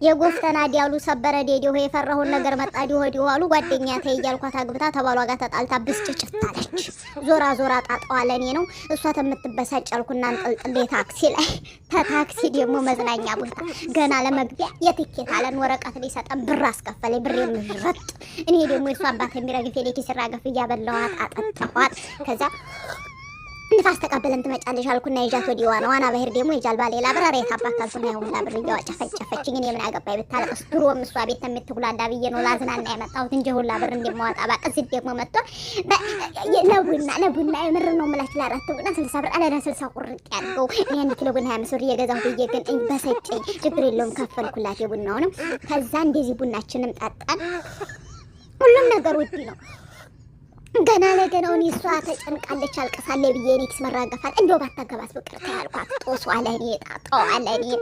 የጎፍተና ዲያሉ ሰበረ ዴዲሆ የፈራሁን ነገር መጣ ዲሆ ዲሆ አሉ። ጓደኛ ተይ እያልኳት አግብታ ተባሏ ጋር ተጣልታ ብስጭጭት አለች። ዞራ ዞራ ጣጣዋ ለእኔ ነው። እሷ ተምትበሳጭ አልኩና አንጠልጥሌ ታክሲ ላይ ተታክሲ ደግሞ መዝናኛ ቦታ ገና ለመግቢያ የትኬት አለን ወረቀት ሊሰጠን ብር አስከፈለኝ። ብር የምረጥ እኔ ደግሞ የእሷ አባት የሚረግፍ የሌኪ ስራገፍ እያበላኋት አጠጣኋት። ከዛ ንፋስ ተቀበለን ትመጫለሽ አልኩና ይዣት ወዲህ ዋና ዋና ባህር ደግሞ የጃልባ ሌላ ብር ሬት አባት አልኩና ይሁላ ብር እያወጨፈጨፈችኝ እኔ ምን አገባኝ ብታለቅስ፣ ድሮም እሷ ቤት የምትጉላላ ብዬ ነው ላዝናና የመጣሁት እንጂ ሁላ ብር እንደማወጣ ባቅ። እዚህ ደግሞ መጥቶ ለቡና ለቡና የምር ነው የምላችሁ ለአራት ቡና 60 ብር አለና 60 ቁርጥ ያድርገው። እኔ 1 ኪሎ ቡና 25 ብር እየገዛሁ ብዬ ግን በሰጨኝ። ችግር የለውም ከፈልኩላት የቡናውንም። ከዛ እንደዚህ ቡናችንም ጠጣን። ሁሉም ነገር ውድ ነው። ገና ለገናውን እሷ ተጨንቃለች አልቅሳለች ብዬ እኔ ኪስ መራገፋል። እንደው ባታገባስ ፍቅር ታያልኳት። ጦሷ ለእኔ ጣጣዋ ለእኔ።